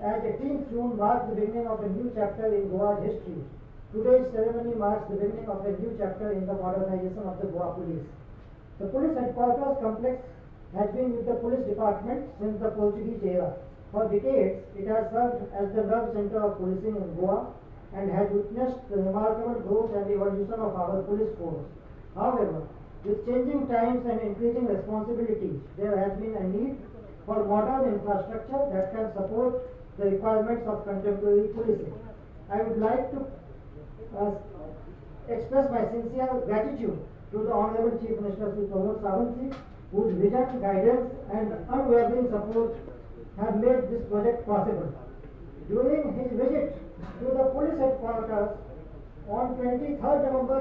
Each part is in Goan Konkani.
as 18th June marked the beginning of a new chapter in Goa's history, today's ceremony marks the beginning of a new chapter in the modernization of the Goa Police. The police headquarters complex has been with the police department since the Portuguese era. For decades, it has served as the nerve center of policing in Goa and has witnessed the remarkable growth and evolution of our police force. However, with changing times and increasing responsibilities, there has been a need for modern infrastructure that can support the requirements of contemporary policing. I would like to express my sincere gratitude to the Honorable Chief Minister Shri Pramod Sawant, whose vision, guidance and unwavering support have made this project possible. During his visit to the police headquarters on 23rd November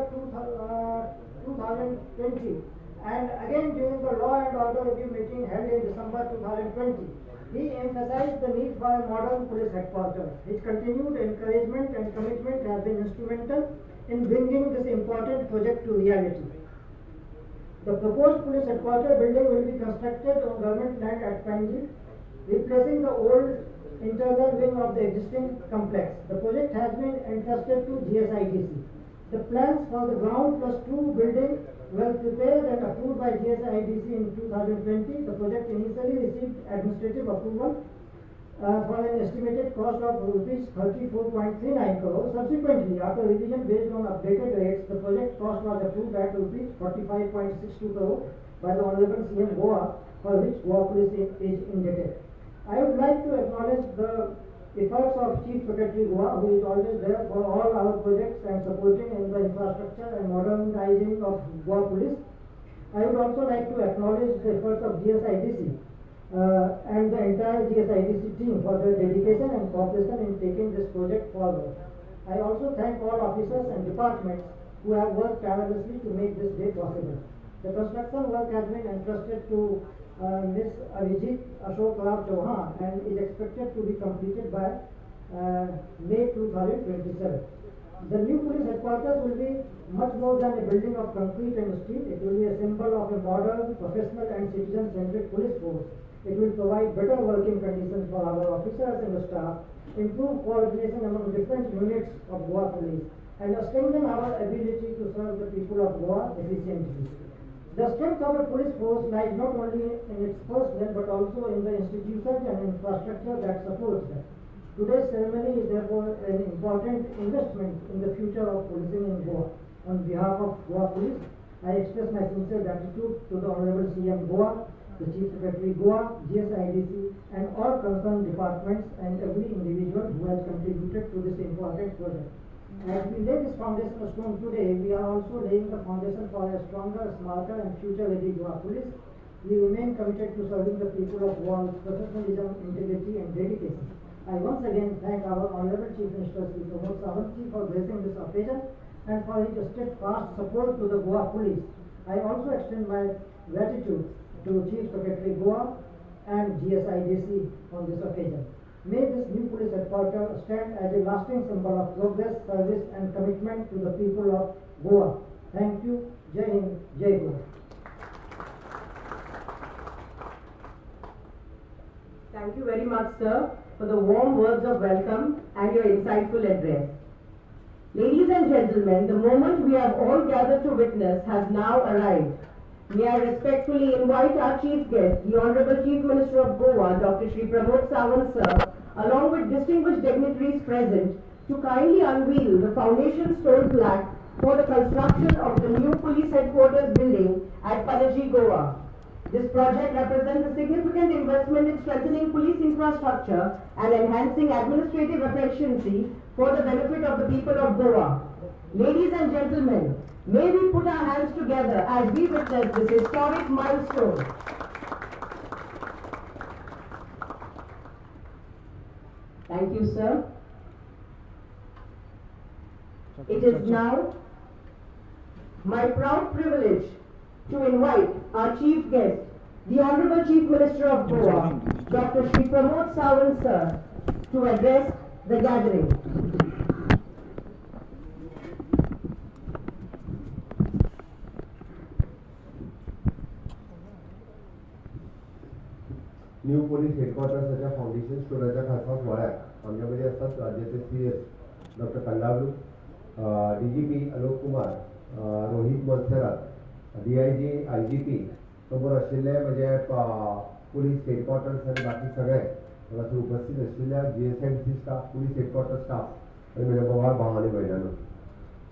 2020 and again during the Law and Order Review meeting held in December 2020, he emphasized the need for a modern police headquarters. His continued encouragement and commitment have been instrumental in bringing this important project to reality. The proposed police headquarters building will be constructed on government land at Panji, replacing the old internal wing of the existing complex. The project has been entrusted to GSIDC. The plans for the ground plus 2 building were prepared and approved by GSIDC in 2020. The project initially received administrative approval for an estimated cost of rupees 34.39 crore. Subsequently, after revision based on updated rates, the project cost was approved at rupees 45.62 crore by the Honorable CM Goa, for which Goa Police is indebted. I would like to acknowledge the efforts of Chief Secretary Goa, who is always there for all our projects and supporting in the infrastructure and modernizing of Goa Police. I would also like to acknowledge the efforts of GSIDC and the entire GSIDC team for their dedication and cooperation in taking this project forward. I also thank all officers and departments who have worked tirelessly to make this day possible. The construction work has been entrusted to Ms. Abhijit Ashok Rao Chauhan and is expected to be completed by May 2027. The new police headquarters will be much more than a building of concrete and steel. It will be a symbol of a modern, professional and citizen-centric police force. It will provide better working conditions for our officers and staff, improve coordination among different units of Goa Police, and strengthen our ability to serve the people of Goa efficiently. The strength of a police force lies not only in its personnel but also in the institutions and infrastructure that supports them. Today's ceremony is therefore an important investment in the future of policing in Goa. On behalf of Goa Police, I express my sincere gratitude to the Honorable CM Goa, the Chief Secretary Goa, GSIDC, and all concerned departments and every individual who has contributed to this important project. As we lay this foundation stone today, we are also laying the foundation for a stronger, smarter, and future-ready Goa Police. We remain committed to serving the people of Goa with professionalism, integrity, and dedication. I once again thank our Honorable Chief Minister Shri Pramod Sawant for gracing this occasion and for his steadfast support to the Goa Police. I also extend my gratitude to Chief Secretary Goa and GSIDC on this occasion. May this new police headquarters stand as a lasting symbol of progress, service and commitment to the people of Goa. Thank you. Jai Hind, Jai Goa. Thank you very much, sir, for the warm words of welcome and your insightful address. Ladies and gentlemen, the moment we have all gathered to witness has now arrived. May I respectfully invite our chief guest, the Honorable Chief Minister of Goa, Dr. Shri Pramod Sawant sir, along with distinguished dignitaries present, to kindly unveil the foundation stone plaque for the construction of the new police headquarters building at Panaji, Goa. This project represents a significant investment in strengthening police infrastructure and enhancing administrative efficiency for the benefit of the people of Goa. Ladies and gentlemen, may we put our hands together as we witness this historic milestone. Thank you, sir. It is now my proud privilege to invite our chief guest, the Honorable Chief Minister of Goa, Dr. Shri Pramod Sawant sir, to address the gathering. New police हेडक्वॉर्टर्साच्या फावंडेशन स्टोनाच्या खासा सुवाळ्याक आमच्या मदीं आसात राज्याचे CS doctor Kallavulu, DGP Alok Kumar, Rohit Monserrate, DIG IGP, समोर आशिल्ले म्हणजे पुलीस हेडक्वॉर्टर्स आनी बाकी सगळे हांगासर उपस्थित आशिल्ल्या GSIDC staff, police headquarters staff आनी म्हज्या बोवाळ भाव आनी भयणांनो,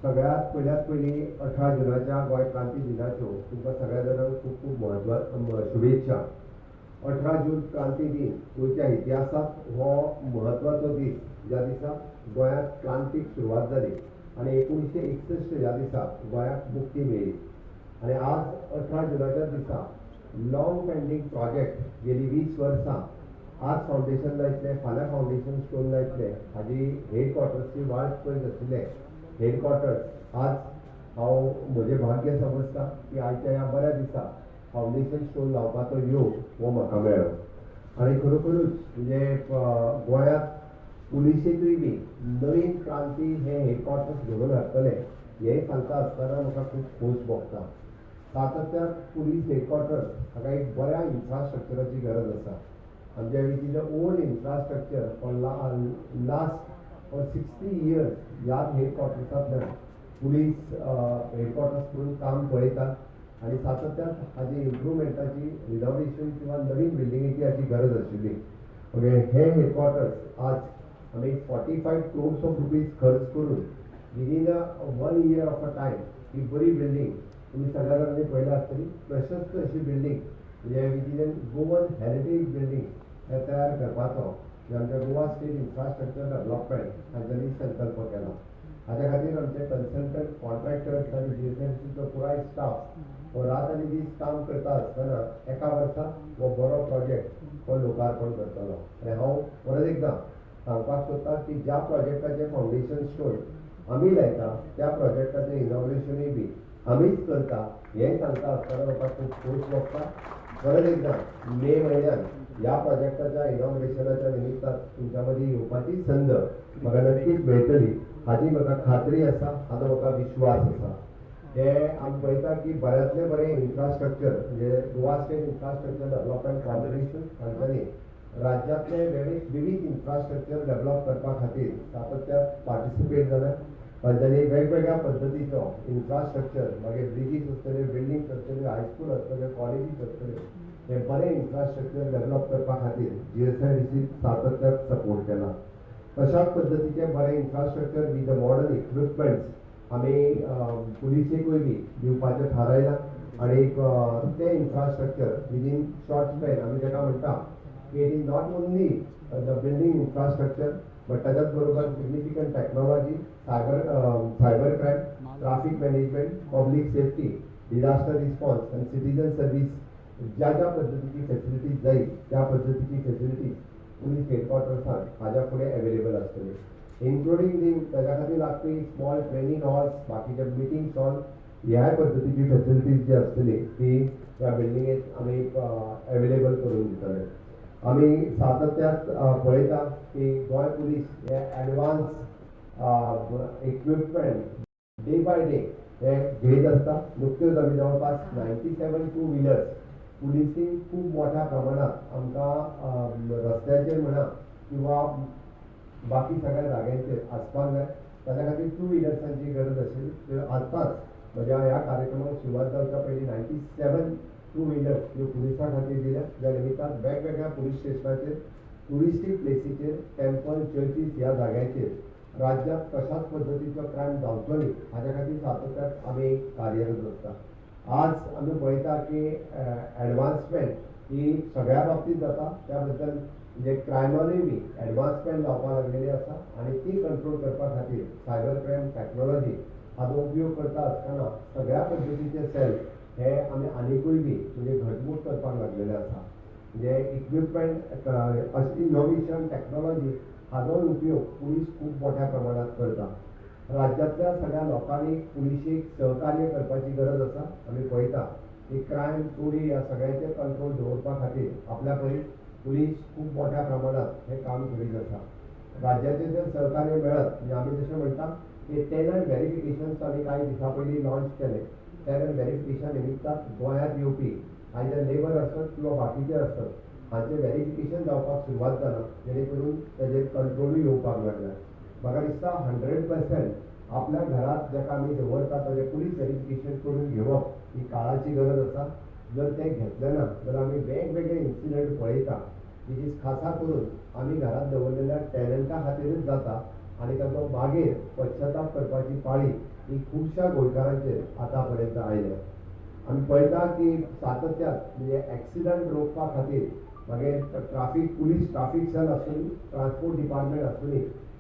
सगळ्यांत पयल्यात पयलीं 18 जुनाच्या गोंय क्रांती दिनाच्यो तुमकां सगळ्या जाणांक खूब खूब म्हत्व शुभेच्छा. 18 जून क्रांती दिन गोंयच्या इतिहासांत हो म्हत्वाचो दीस, ज्या दिसा गोंयांत क्रांतीक सुरवात जाली आनी 1961 ह्या दिसा गोंयाक मुक्ती मेळ्ळी. आनी आज 18 जुनाच्या दिसा लॉंग पेंडींग प्रोजेक्ट गेली 20 वर्सां आज फावंडेशन लायतले, फाल्यां फावंडेशन स्टोन लायतले, हाजी हेडक्वॉर्टर्सची वाट पळयत आशिल्ले हेडक्वॉर्टर्स आज हांव म्हजें भाग्य समजता की आयच्या ह्या बऱ्या दिसा फावंडेशन स्टोन लावपाचो योग हो म्हाका मेळ्ळो. आनी खरोखरूच म्हणजे गोंयांत पुलिशेंतूय बी नवीन क्रांती हे हेडक्वॉर्टर्स घडोवन हाडटले हें सांगता आसतना म्हाका खूब खोस भोगता. सातत्यान पुलीस हेडक्वॉर्टर्स हाका एक बऱ्या इन्फ्रास्ट्रक्चराची गरज आसा. आमच्या which is a old infrastructure for last for 60 years ह्याच हेडक्वॉर्टर्सांतल्यान पुलीस हेडक्वॉर्टर्स करून काम पळयतात आनी सातत्यान हाजी इम्प्रुवमेंटाची रिनोवेशन किंवा नवीन बिल्डिंगेची हाची गरज आशिल्ली. ओके, हे हेडक्वॉर्टर्स आज आमी 45 crores of rupees खर्च करून within a 1 year of a time ही बरी बिल्डींग तुमी सगळ्या जाणांनी पळयल्या आसतली, प्रशस्त अशी बिल्डींग म्हणजे which is an Goan heritage building हे तयार करपाचो आमच्या गोवा स्टेट इन्फ्रास्ट्रक्चर डेव्हलपमेंट हांच्यांनी संकल्प केला. हाच्या खातीर आमचे कन्सल्टंट कॉन्ट्रॅक्टर्स आनी GSIDCचो पुराय स्टाफ हो रात आनी दीस काम करता आसतना एका वर्सा हो बरो प्रोजेक्ट हो लोकार्पण करतलो. आनी हांव परत एकदां सांगपाक सोदता की ज्या प्रोजेक्टाचें फावंडेशन स्टोन आमी लायता त्या प्रोजेक्टाचें इनॉग्रेशनूय बी आमीच करता हें सांगता आसतना म्हाका खूब खोस भोगता. परत एकदां मे म्हयन्यान ह्या प्रोजेक्टाच्या इनॉग्रेशनाच्या निमित्तान तुमच्या मदीं येवपाची संद म्हाका नक्कीच मेळटली हाजी म्हाका खात्री आसा, हाजो म्हाका विश्वास आसा. हे आमी पळयता की बऱ्यांतलें बरें इन्फ्रास्ट्रक्चर म्हणजे Goa state infrastructure development corporation हांच्यांनी राज्यांतले विविध इन्फ्रास्ट्रक्चर डेव्हलप करपा खातीर सातत्यान पार्टिसिपेट जाल्या. तांच्यांनी वेगवेगळ्या पद्दतीचो इन्फ्रास्ट्रक्चर, मागीर ब्रिजीस आसतल्यो, बिल्डिंग्स आसतल्यो, हायस्कूल आसतल्यो, कॉलेजीस आसतल्यो, हे बरें इन्फ्रास्ट्रक्चर डेव्हलप करपा खातीर GSIDC सातत्यान सपोर्ट केला. तशाच पद्दतीचें बरें infrastructure with the modern equipments आमी पुलिसेकूय बी दिवपाचें थारायलां आनी तें इन्फ्रास्ट्रक्चर विदीन शॉर्ट स्पॅन आमी ताका म्हणटा की it is not only the building infrastructure but ताच्याच बरोबर significant technology, cyber crime, traffic management, public safety, disaster response आनी सिटीजन सर्वीस ज्या ज्या पद्दतीची फेसिलिटीज जाय त्या पद्दतीची फेसिलिटीज पुलीस हेडक्वॉर्टर्सान हाज्या फुडें एवेलेबल आसतली, इन्क्लुडींग दी ताच्या खातीर लागपी स्मॉल ट्रेनींग हॉल्स, बाकीचे मिटींग्स हॉल, ह्याय पद्दतीची फेसिलिटीज जी आसतली ती ह्या बिल्डिंगेत आमी एवेलेबल करून दितले. आमी सातत्यात पळयता की गोंय पुलीस हे advance equipment day by day हे घेत आसता. नुकत्योच आमी जवळपास 97 टू व्हिलर्स पुलिसींग खूब मोठ्या प्रमाणात आमकां रस्त्याचेर म्हणा किंवा बाकी सगळ्या जाग्यांचेर आसपाक जाय, ताच्या खातीर टू व्हिलर्सांची गरज आशिल्ली. तर आतांच म्हज्या ह्या कार्यक्रमाक सुरवात जावच्या पयलीं 97 टू व्हिलर्स ह्यो पुलिसां खातीर दिल्या, ज्या निमित्तान वेगवेगळ्या पुलीस स्टेशनाचेर, ट्युरिस्टीक प्लेसीचेर, टेम्पल, चर्चीस ह्या जाग्यांचेर राज्यांत कशाच पद्दतीचो क्रायम जावचो न्ही हाज्या खातीर सातत्यान आमी कार्यरत आसता. आज आमी पळयता की एडवान्समेंट ही सगळ्या बाबतींत जाता, त्या बद्दल म्हणजे क्रायमानूय बी एडवान्समेंट जावपाक लागलेली आसा आनी ती कंट्रोल करपा खातीर सायबर क्रायम टॅक्नोलॉजी हाचो उपयोग करता आसतना सगळ्या पद्दतीचे सेल हे आमी आनिकूय बी म्हणजे घटमूट करपाक लागलेले आसा. म्हणजे इक्विपमेंट अशी इनोवेशन टॅक्नोलॉजी हाजोय उपयोग पुलीस खूब मोठ्या प्रमाणात करता. राज्यांतल्या सगळ्या लोकांनी पुलिशेक सहकार्य करपाची गरज आसा. आमी पळयता की क्रायम, चोरी ह्या सगळ्यांचेर कंट्रोल दवरपा खातीर आपल्या परीन पुलीस खूब मोठ्या प्रमाणात हें काम करीत आसा. राज्याचें जर सहकार्य मेळत म्हणजे आमी जशें म्हणटा की टॅलंट व्हेरिफिकेशन्स आमी कांय दिसां पयलीं लॉन्च केलें. टॅलंट व्हेरिफिकेशन निमित्तान गोंयांत येवपी आयदर लेबर आसत किंवा बाकीचे आसत हांचें व्हेरिफिकेशन जावपाक सुरवात जालां, जेणे करून ताजेर कंट्रोलूय येवपाक लागला. म्हाका दिसता 100% आपल्या घरांत जाका आमी दवरता ताजें पुलीस व्हेरिफिकेशन करून घेवप ही काळाची गरज आसा. जर तें घेतलें ना जाल्यार आमी वेगवेगळे इन्सिडंट पळयता, which is खासा करून आमी घरांत दवरलेल्या टॅनंटा खातीरच जाता आनी ताचो मागीर पश्चाताप करपाची पाळी ही खुबश्या गोंयकारांचेर आतां पर्यंत आयल्या. आमी पळयता की सातत्यान म्हणजे एक्सिडंट रोखपा खातीर मागीर ट्राफीक पुलीस ट्राफीक सेल आसूनी, ट्रान्सपोर्ट डिपार्टमेंट आसूनी,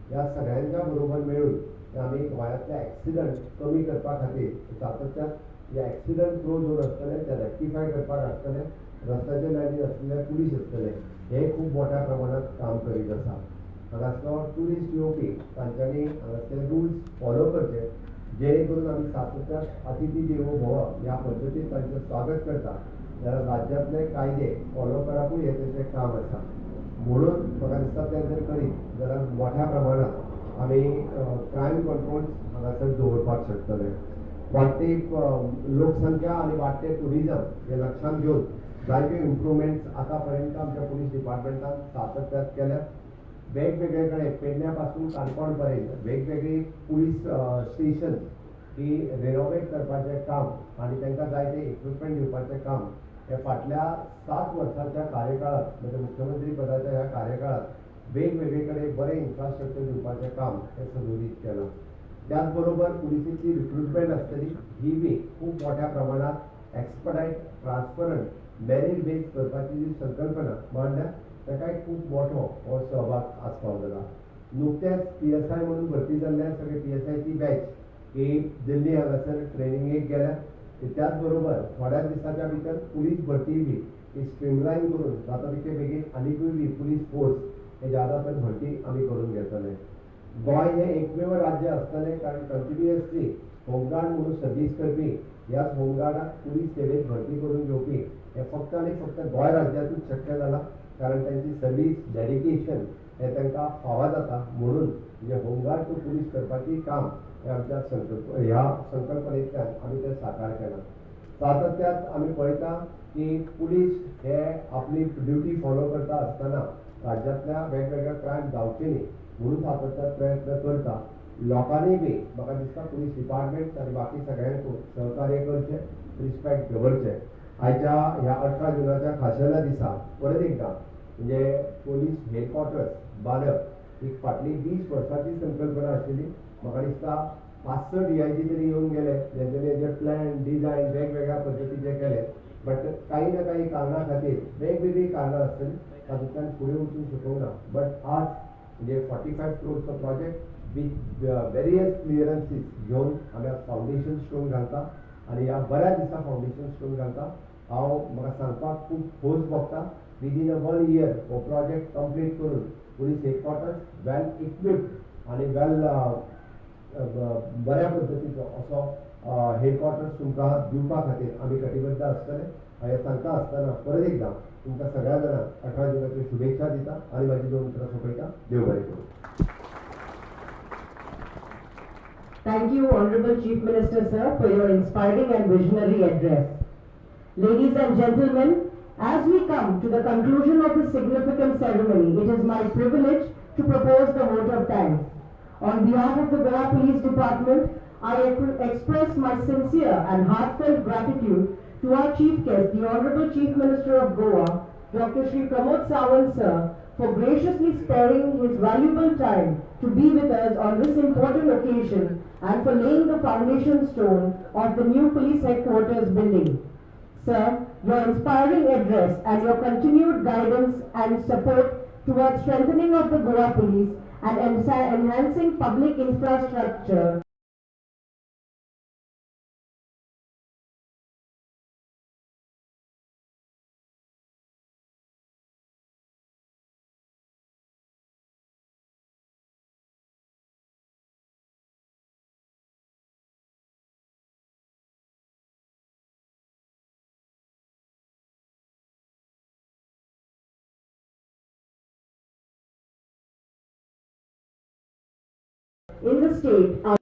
ह्या सगळ्यांच्या बरोबर मेळून आमी गोंयांतले एक्सिडंट कमी करपा खातीर सातत्यान जे एक्सिडंट प्रोन झोन आसतले ते रेक्टिफाय करपाक आसतले, रस्त्याच्या लायनीर आसलेले पुलीस आसतले, हे खूब मोठ्या प्रमाणात काम करीत आसा. हांगासलो ट्युरिस्ट येवपी तांच्यांनी हांगासले रुल्स फॉलो करचे, जेणे करून आमी सातत्यान अतिथी देवो भव ह्या पद्दतीन तांचें स्वागत करता. जाल्यार राज्यांतले कायदे फॉलो करपूय हें तेंचें काम आसा. म्हणून म्हाका दिसता तें जर करीत जाल्यार मोठ्या प्रमाणात आमी क्रायम कंट्रोल हांगासर दवरपाक शकतले. वाडटी लोकसंख्या आनी वाडटे ट्युरिजम हे लक्षांत घेवन जायते इम्प्रुवमेंट्स आतां पर्यंत आमच्या पुलीस डिपार्टमेंटान सातत्यात केल्या. वेगवेगळे कडेन पेडण्या पासून काणकोण पर्यंत वेगवेगळी पुलीस स्टेशन ही रिनोवेट करपाचें काम आनी तांकां जाय ते इक्विपमेंट दिवपाचें काम हे फाटल्या 7 वर्सांच्या कार्यकाळांत म्हणजे मुख्यमंत्री पदाच्या ह्या कार्यकाळांत वेगवेगळे कडेन बरें इन्फ्रास्ट्रक्चर दिवपाचें काम हें सदोदीत केलां. त्याच बरोबर पुलिसेची रिक्रुटमेंट आसतली ही बी खूब मोठ्या प्रमाणात एक्सपडायट ट्रान्सपरंट मेरीट बेज करपाची जी संकल्पना मांडल्या ताकाय खूब मोठो हो सहभाग आस्पाव जाला. नुकतेंच PSI म्हणून भरती जाल्ल्या सगळे PSIची बॅच ही दिल्ली हांगासर ट्रेनिंगेक गेल्या. त्याच बरोबर थोड्या दिसाच्या भितर पुलीस भरती बी ही स्ट्रीमलायन करून जाता तितके बेगीन आनीकूय बी पुलीस फोर्स हे ज्यादा तर भरती आमी करून घेतले. गोंय हें एकमेव राज्य आसतलें कारण कंटिन्युअसली होमगार्ड म्हणून सर्वीस करपी ह्याच होमगार्डाक पुलीस सेवेत भरती करून घेवपी हें फक्त आनी फक्त गोंय राज्यांतूच शक्य जालां, कारण तांची सर्वीस डेडिकेशन हें तांकां फावा जाता. म्हणून म्हणजे होमगार्ड टू पुलीस करपाची काम हें आमच्या ह्या संकल्पनेंतल्यान आमी तें साकार केलां. सातत्यात आमी पळयता की पुलीस हे आपली ड्युटी फॉलो करता आसतना राज्यांतल्या वेगवेगळ्या क्रायम जावचे न्ही म्हणून सातत्यात प्रयत्न करता. लोकांनी बी म्हाका दिसता पुलीस डिपार्टमेंट आनी बाकी सगळ्यांकूय सहकार्य करचें, रिस्पेक्ट दवरचें. आयच्या ह्या 18 जुनाच्या खाशेल्या दिसा परत एकदां म्हणजे पुलीस हेडक्वॉर्टर्स बांदप ही फाटली 20 वर्सांची संकल्पना आशिल्ली. म्हाका दिसता 5-6 DIG तरी येवन गेले जेंच्यांनी हेजे प्लॅन डिजायन वेगवेगळ्या पद्दतीचे केले, बट काही ना काही कारणां खातीर वेगवेगळीं कारणां आसतलीं तातूंतल्यान फुडें वचूंक शकूंक ना. बट आज म्हणजे 45 क्रोर्सचो प्रोजेक्ट विथ वेरियस क्लियरन्सीस घेवन आमी आज फावंडेशन स्टोन घालता आनी ह्या बऱ्या दिसा फावंडेशन स्टोन घालता. हांव म्हाका सांगपाक खूब खोस भोगता, विदीन अ 1 इयर हो प्रोजेक्ट कंप्लीट करून पुलीस हेडक्वॉर्टर्स वेल इक्विप्ड आनी वेल बऱ्या पद्दतीचो असो हेडक्वॉर्टर्स तुमकां दिवपा खातीर आमी कटिबद्ध आसतले. हें सांगता आसतना परत एकदां तुमकां सगळ्या जाणांक 18 जुनाच्यो शुभेच्छा दिता आनी म्हाजी 2 उतरां सोंपयता. देव बरें करूं. Thank you, Honorable Chief Minister, sir, for your inspiring and visionary address. Ladies and gentlemen, as we come to the conclusion of this significant ceremony, it is my privilege to propose the vote of thanks. On behalf of the Goa Police Department, I express my sincere and heartfelt gratitude to our Chief Guest, the Honorable Chief Minister of Goa, Dr. Shri Pramod Sawant, sir, for graciously sparing his valuable time to be with us on this important occasion and for laying the foundation stone of the new police headquarters building. Sir, your inspiring address and your continued guidance and support towards strengthening of the Goa Police and enhancing public infrastructure in the state are